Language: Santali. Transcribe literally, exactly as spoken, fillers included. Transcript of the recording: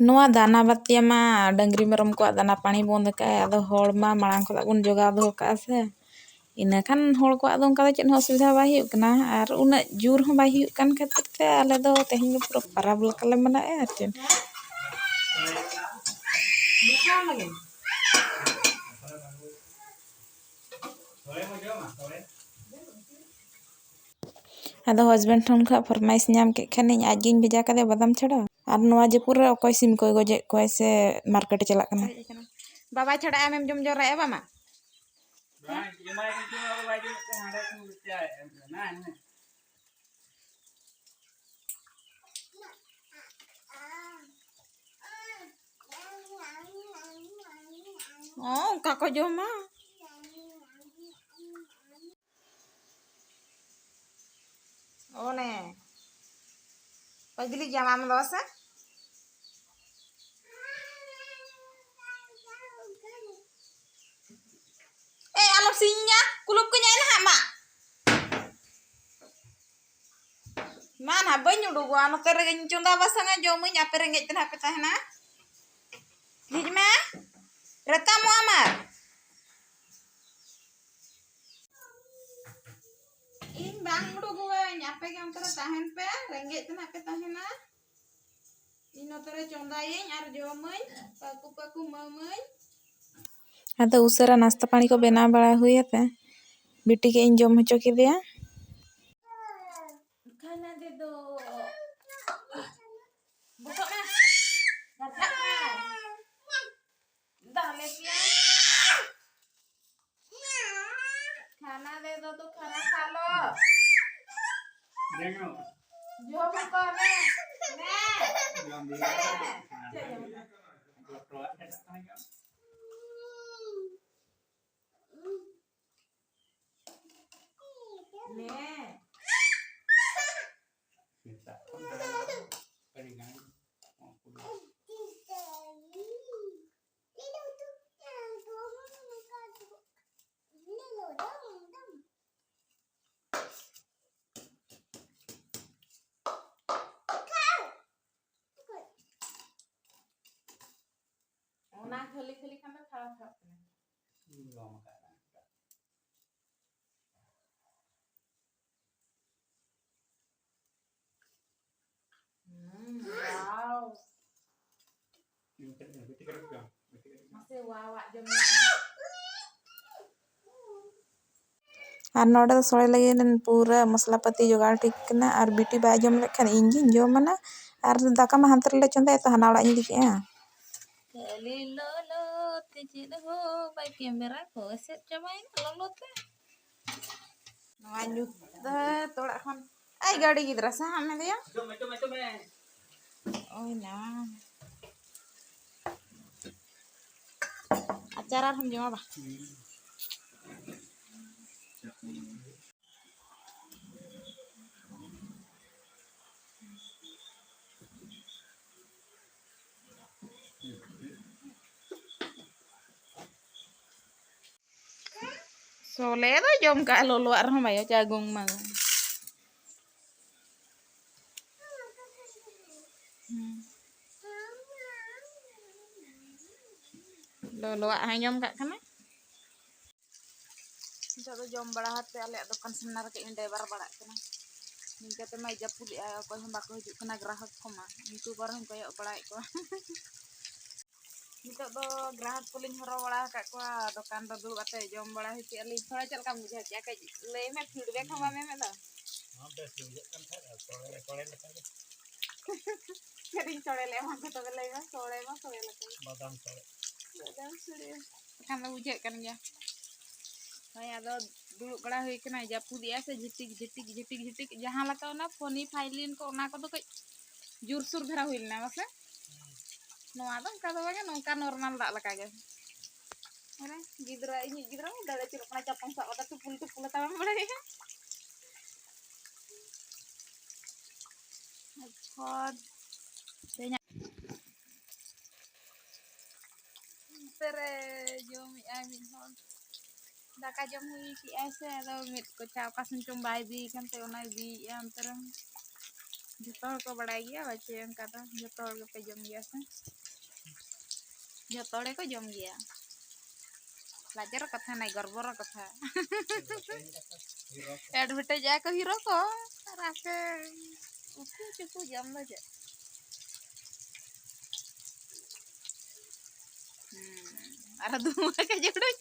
ᱱᱚᱣᱟ ᱫᱟᱱᱟ ᱵᱟᱛᱤᱭᱟ ᱢᱟ ᱰᱟᱹᱝᱨᱤ ᱢᱮᱨᱚᱢ ᱠᱚᱣᱟᱜ ᱫᱟᱱᱟ ᱯᱟᱹᱱᱤ ᱵᱚᱱᱫ ᱟᱠᱟᱫᱼᱟᱭ᱾ ᱟᱫᱚ ᱦᱚᱲ ᱢᱟ ᱢᱟᱲᱟᱝ ᱠᱷᱚᱱᱟᱜ ᱵᱚᱱ ᱡᱚᱜᱟᱣ ᱫᱚᱦᱚ ᱠᱟᱜᱼᱟ ᱥᱮ, ᱤᱱᱟᱹ ᱠᱷᱟᱱ ᱦᱚᱲ ᱠᱚᱣᱟᱜ ᱫᱚ ᱚᱱᱠᱟ ᱫᱚ ᱪᱮᱫ ᱦᱚᱸ ᱚᱥᱩᱵᱤᱫᱷᱟ ᱵᱟᱭ ᱦᱩᱭᱩᱜ ᱠᱟᱱᱟ᱾ ᱟᱨ ᱩᱱᱟᱹᱜ ᱡᱳᱨ ᱦᱚᱸ ᱵᱟᱭ ᱦᱩᱭᱩᱜ ᱠᱟᱱ ᱠᱷᱟᱹᱛᱤᱨ ᱛᱮ ᱟᱞᱮ ᱫᱚ ᱛᱮᱦᱮᱧ ᱫᱚ ᱯᱩᱨᱟᱹ ᱯᱟᱨᱟᱵᱽ ᱞᱮᱠᱟᱞᱮ ᱢᱟᱱᱟᱣᱮᱫᱼᱟ ᱟᱨ ᱪᱮᱫ᱾ ᱟᱫᱚ ᱦᱟᱥᱵᱮᱱᱰ ᱴᱷᱮᱱ ᱠᱷᱚᱱ ᱯᱷᱚᱨᱢᱟᱭᱤᱥ ᱧᱟᱢ ᱠᱮᱫ ᱠᱷᱟᱱᱤᱧ, ᱟᱡ ᱜᱤᱧ ᱵᱷᱮᱡᱟ ᱠᱟᱫᱮᱭᱟ ᱵᱟᱫᱟᱢ ᱪᱷᱟᱲᱟ᱾ ᱟᱨ ᱱᱚᱣᱟ ᱡᱟᱹᱯᱩᱫ ᱨᱮ ᱚᱠᱚᱭ ᱥᱤᱢ ᱠᱚᱭ ᱜᱚᱡᱮᱫ ᱠᱚᱣᱟᱭ ᱥᱮ ᱢᱟᱨᱠᱮᱴ ᱮ ᱪᱟᱞᱟᱜ ᱠᱟᱱᱟ? ᱵᱟᱵᱟᱭ ᱪᱷᱟᱲᱟ ᱟᱢᱮᱢ ᱡᱚᱢ ᱡᱚᱨᱟᱭᱟ ᱵᱟᱢᱟ? ᱵᱟᱝ, ᱮᱢᱟᱭ ᱠᱟᱱ ᱪᱚᱝ, ᱟᱫᱚ ᱵᱟᱭ ᱡᱚᱢᱮᱫ ᱛᱟᱦᱮᱸ, ᱦᱟᱸᱰᱮ ᱠᱷᱚᱱ ᱪᱟᱭ ᱮᱢ ᱠᱟᱱᱟ, ᱦᱮᱸ᱾ ᱚ, ᱚᱱᱠᱟ ᱠᱚ ᱡᱚᱢᱟ᱾ ᱚᱱᱮ ᱯᱟᱜᱽᱞᱤ ᱜᱮᱭᱟᱢ ᱟᱢ ᱫᱚ ᱥᱮ? ᱮ, ᱟᱞᱚᱢ ᱥᱤᱧᱟ, ᱠᱩᱞᱩᱯ ᱠᱟᱹᱧ ᱟᱭ ᱱᱟᱦᱟᱜ ᱢᱟ᱾ ᱢᱟ ᱱᱟᱦᱟᱜ ᱵᱟᱹᱧ ᱩᱰᱩᱠᱚᱜᱼᱟ, ᱱᱚᱛᱮ ᱨᱮᱜᱮᱧ ᱪᱚᱸᱫᱟ ᱵᱟᱥᱟᱝᱟ, ᱡᱚᱢᱟᱹᱧ, ᱟᱯᱮ ᱨᱮᱸᱜᱮᱡ ᱛᱮ ᱱᱟᱦᱟᱜ ᱯᱮ ᱛᱟᱦᱮᱱᱟ᱾ ᱦᱤᱡᱩᱜ ᱢᱮ, ᱨᱮᱛᱟᱢᱚᱜ ᱟᱢ ᱟᱨ᱾ ᱤᱧ ᱵᱟᱝ ᱩᱰᱩᱠᱚᱜᱼᱟᱹᱧ, ᱟᱯᱮ ᱜᱮ ᱚᱱᱛᱮ ᱨᱮ ᱛᱟᱦᱮᱱ ᱯᱮ, ᱨᱮᱸᱜᱮᱡ ᱛᱮ ᱱᱟᱦᱟᱜ ᱯᱮ ᱛᱟᱦᱮᱱᱟ᱾ ᱤᱧ ᱱᱚᱛᱮ ᱨᱮ ᱪᱚᱸᱫᱟᱭᱟᱹᱧ ᱟᱨ ᱡᱚᱢᱟᱹᱧ, ᱯᱟᱹᱠᱩ ᱯᱟᱹᱠᱩ ᱢᱟᱹᱢᱟᱹᱧ᱾ ᱟᱫᱚ ᱩᱥᱟᱹᱨᱟ ᱱᱟᱥᱛᱟ ᱯᱟᱹᱱᱤ ᱠᱚ ᱵᱮᱱᱟᱣ ᱵᱟᱲᱟ ᱦᱩᱭᱟᱛᱮ ᱵᱤᱴᱤ ᱜᱮ ᱤᱧ ᱡᱚᱢ ᱦᱚᱪᱚ ᱠᱮᱫᱮᱭᱟ᱾ ᱠᱷᱟᱱᱟ ᱫᱮ ᱫᱚ᱾ ᱵᱚᱥᱚᱜ ᱢᱮ᱾ ᱜᱟᱛᱷᱟᱜ ᱢᱮ᱾ ᱫᱟᱞᱮ ᱯᱮᱭᱟ᱾ ᱠᱷᱟᱱᱟ ᱫᱮ ᱫᱚ ᱛᱚ ᱠᱷᱟᱱᱟ ᱠᱷᱟ ᱞᱚ᱾ ᱡᱚᱢ ᱠᱚ ᱢᱮ᱾ ᱢᱮ᱾ ᱢᱮ᱾ ᱢᱮ᱾ ᱥᱮᱛᱟᱜ ᱠᱷᱚᱱ ᱟᱹᱰᱤ ᱜᱟᱱ ᱩᱱᱠᱩ ᱫᱚ᱾ ᱠᱷᱟᱹᱞᱤ ᱠᱷᱟᱹᱞᱤ ᱠᱷᱟᱱ ᱫᱚ ᱠᱷᱟᱲᱟ ᱠᱷᱟᱲᱟᱜ ᱠᱟᱱᱟ᱾ ᱤᱧ ᱞᱚᱢ ᱟᱠᱟᱫ ᱠᱟᱱᱟ᱾ ᱦᱩᱸ, wow᱾ ᱢᱟᱥᱮ wow ᱟᱜ ᱡᱚᱢ ᱧᱚᱜ ᱢᱮ᱾ ᱟᱨ ᱱᱚᱰᱮ ᱫᱚ ᱥᱚᱲᱮ ᱞᱟᱹᱜᱤᱫ ᱯᱩᱨᱟᱹ ᱢᱚᱥᱞᱟ ᱯᱟᱹᱛᱤ ᱡᱚᱜᱟᱲ ᱴᱷᱤᱠ ᱠᱟᱱᱟ, ᱟᱨ ᱵᱤᱴᱤ ᱵᱟᱭ ᱡᱚᱢ ᱞᱮᱫ ᱠᱷᱟᱱ ᱤᱧ ᱜᱤᱧ ᱡᱚᱢ ᱟᱱᱟ᱾ ᱟᱨ ᱫᱟᱠᱟ ᱢᱟ ᱦᱟᱱᱛᱮ ᱨᱮᱞᱮ ᱪᱚᱸᱫᱟᱭᱟ, ᱛᱚ ᱦᱟᱱᱟ ᱚᱲᱟᱜ ᱤᱧ ᱤᱫᱤ ᱠᱮᱜᱼᱟ᱾ ᱠᱷᱟᱹᱞᱤ ᱞᱚᱞᱚ ᱛᱮ ᱪᱮᱫ ᱦᱚᱸ ᱵᱟᱭ ᱠᱮᱢᱮᱨᱟ ᱠᱚ ᱮᱥᱮᱫ ᱪᱟᱵᱟᱭᱮᱱᱟ ᱞᱚᱞᱚ ᱛᱮ᱾ ᱱᱚᱣᱟ ᱧᱩᱛᱟᱹᱛ ᱚᱲᱟᱜ ᱠᱷᱚᱱ, ᱟᱭ ᱜᱟᱹᱰᱤ ᱜᱤᱫᱽᱨᱟᱹ ᱥᱟᱦᱟᱜ ᱢᱮ ᱫᱮᱭᱟ᱾ ᱳᱭ ᱱᱟ᱾ ᱟᱪᱟᱨ ᱟᱨᱦᱚᱸᱢ ᱡᱚᱢᱟ ᱵᱟ? ᱥᱚᱞᱮ ᱫᱚ ᱡᱚᱢ ᱠᱟᱜᱼᱟ ᱞᱚᱞᱚᱣᱟᱜ ᱨᱮᱦᱚᱸ ᱵᱟᱭ ᱪᱟ ᱜᱚᱝ ᱢᱟ᱾ ᱦᱩᱸ᱾ ᱞᱚᱞᱚᱣᱟᱜ ᱦᱚᱸᱭ ᱡᱚᱢ ᱠᱟᱜ ᱠᱟᱱᱟ᱾ ᱱᱤᱛᱚᱜ ᱫᱚ ᱡᱚᱢ ᱵᱟᱲᱟ ᱠᱟᱛᱮ ᱟᱞᱮᱭᱟᱜ ᱫᱚᱠᱟᱱ ᱥᱟᱢᱱᱟ ᱨᱮ ᱠᱟᱹᱡ ᱤᱧ ᱰᱟᱭᱵᱟᱨ ᱵᱟᱲᱟᱜ ᱠᱟᱱᱟ᱾ ᱱᱤᱝᱠᱟᱹ ᱛᱮᱢᱟᱭ ᱡᱟᱹᱯᱩᱫᱮᱜᱼᱟ, ᱚᱠᱚᱭ ᱦᱚᱸ ᱵᱟᱠᱚ ᱦᱤᱡᱩᱜ ᱠᱟᱱᱟ ᱜᱨᱟᱦᱚᱠ ᱠᱚᱢᱟ, ᱤᱧ ᱠᱚ ᱵᱟᱨ ᱦᱚᱸᱧ ᱠᱚᱭᱚᱜ ᱵᱟᱲᱟᱭᱮᱫ ᱠᱚᱣᱟ᱾ ᱱᱤᱛᱚᱜ ᱫᱚ ᱜᱨᱟᱦᱚᱠ ᱠᱚᱞᱤᱧ ᱦᱚᱨᱦᱚ ᱵᱟᱲᱟ ᱟᱠᱟᱫ ᱠᱚᱣᱟ, ᱫᱚᱠᱟᱱ ᱨᱮ ᱫᱩᱲᱩᱵ ᱠᱟᱛᱮ ᱡᱚᱢ ᱵᱟᱲᱟ ᱦᱚᱪᱚᱭᱮᱫ ᱞᱤᱧ᱾ ᱛᱷᱚᱲᱟ ᱪᱮᱫ ᱞᱮᱠᱟᱢ ᱵᱩᱡᱷᱟᱹᱣ ᱠᱮᱜᱼᱟ? ᱠᱟᱹᱡ ᱞᱟᱹᱭ ᱢᱮ, feedback ᱦᱚᱸ ᱵᱟᱢ ᱮᱢᱮᱫ ᱫᱚ᱾ ᱦᱚᱸ, ᱵᱮᱥ ᱜᱮ ᱵᱩᱡᱷᱟᱹᱜ ᱠᱟᱱ ᱛᱟᱦᱮᱸᱫ, ᱟᱨ ᱥᱚᱲᱮ, ᱥᱚᱲᱮ ᱞᱮᱠᱟ ᱜᱮ᱾ ᱠᱟᱹᱴᱤᱡ ᱥᱚᱲᱮ ᱞᱮ ᱮᱢᱟ ᱠᱚ, ᱛᱚᱵᱮ ᱞᱟᱹᱭ ᱢᱮ, ᱥᱚᱲᱮ ᱢᱟ ᱥᱚᱲᱮ ᱞᱮᱠᱟ ᱜᱮ᱾ ᱵᱟᱫᱟᱢ ᱥᱚᱲᱮ᱾ ᱵᱟᱫᱟᱢ ᱥᱚᱲᱮ᱾ ᱮᱱᱠᱷᱟᱱ ᱫᱚ ᱵᱩᱡᱷᱟᱹᱜ ᱠᱟᱱ ᱜᱮᱭᱟ᱾ ᱦᱳᱭ, ᱟᱫᱚ ᱫᱩᱲᱩᱵ ᱵᱟᱲᱟ ᱦᱩᱭ ᱠᱟᱱᱟ, ᱡᱟᱹᱯᱩᱫᱮᱜᱼᱟ ᱥᱮ ᱡᱷᱤᱴᱤᱠ, ᱡᱷᱤᱴᱤᱠ, ᱡᱷᱤᱴᱤᱠ, ᱡᱷᱤᱴᱤᱠ, ᱡᱟᱦᱟᱸ ᱞᱮᱠᱟ ᱚᱱᱟ ᱯᱷᱚᱱᱤ ᱯᱷᱟᱭᱞᱤᱱ ᱠᱚ, ᱚᱱᱟ ᱠᱚᱫᱚ ᱠᱟᱹᱡ ᱡᱳᱨᱥᱳᱨ ᱫᱷᱟᱨᱟ ᱦᱩᱭ ᱞᱮᱱᱟ, ᱵᱟᱥᱮ? ᱱᱚᱣᱟ ᱫᱚ ᱚᱱᱠᱟ ᱫᱚ ᱵᱟᱝᱟ, ᱱᱚᱝᱠᱟ ᱱᱚᱨᱢᱟᱞ ᱫᱟᱜ ᱞᱮᱠᱟ ᱜᱮ᱾ ᱟᱨᱮ, ᱜᱤᱫᱽᱨᱟᱹ, ᱤᱧᱤᱡ ᱜᱤᱫᱽᱨᱟᱹ ᱫᱟᱹᱲ ᱟᱹᱪᱩᱨᱚᱜ ᱠᱟᱱᱟ, ᱪᱟᱯᱚᱝ ᱥᱟᱵ ᱠᱟᱛᱮ ᱴᱩᱯᱩᱞ ᱴᱩᱯᱩᱞ ᱮ ᱛᱟᱲᱟᱢ ᱵᱟᱲᱟᱭᱮᱫᱼᱟ᱾ ᱟᱪᱪᱷᱟ, ᱛᱮᱦᱮᱧᱟᱜ ᱱᱚᱛᱮ ᱨᱮ ᱡᱚᱢᱮᱜᱼᱟᱭ ᱢᱤᱫ ᱦᱚᱲ᱾ ᱫᱟᱠᱟ ᱡᱚᱢ ᱦᱩᱭ ᱠᱮᱜᱼᱟᱭ ᱥᱮ, ᱟᱫᱚ ᱢᱤᱫ ᱠᱚᱪᱟ ᱚᱠᱟ ᱥᱮᱱ ᱪᱚᱝ ᱵᱟᱭ ᱤᱫᱤᱭ ᱠᱟᱱ ᱛᱮ, ᱚᱱᱟᱭ ᱤᱫᱤᱭᱮᱜᱼᱟ ᱚᱱᱛᱮ ᱨᱮ᱾ ᱡᱚᱛᱚ ᱦᱚᱲ ᱠᱚ ᱵᱟᱲᱟᱭ ᱜᱮᱭᱟ, ᱵᱟᱪᱮ ᱚᱱᱠᱟ ᱫᱚ ᱡᱚᱛᱚ ᱦᱚᱲ ᱜᱮᱯᱮ ᱡᱚᱢ ᱜᱮᱭᱟ ᱥᱮ? ᱡᱚᱛᱚ ᱦᱚᱲ ᱜᱮᱠᱚ ᱡᱚᱢ ᱜᱮᱭᱟ᱾ ᱞᱟᱡᱟᱣ ᱨᱮ ᱠᱟᱛᱷᱟ ᱱᱟᱭ, ᱜᱚᱨᱵᱚ ᱨᱮ ᱠᱟᱛᱷᱟ᱾ Advertise ᱟᱠᱚ ᱦᱤᱨᱳ ᱠᱚ, ᱟᱨ ᱟᱯᱮ ᱩᱛᱩ ᱪᱩᱠᱩ ᱡᱚᱢ ᱫᱚ ᱪᱮᱫ? ᱦᱩᱸ, ᱟᱨ ᱫᱷᱩᱣᱟᱹ ᱜᱮ ᱡᱩᱰᱩᱭ᱾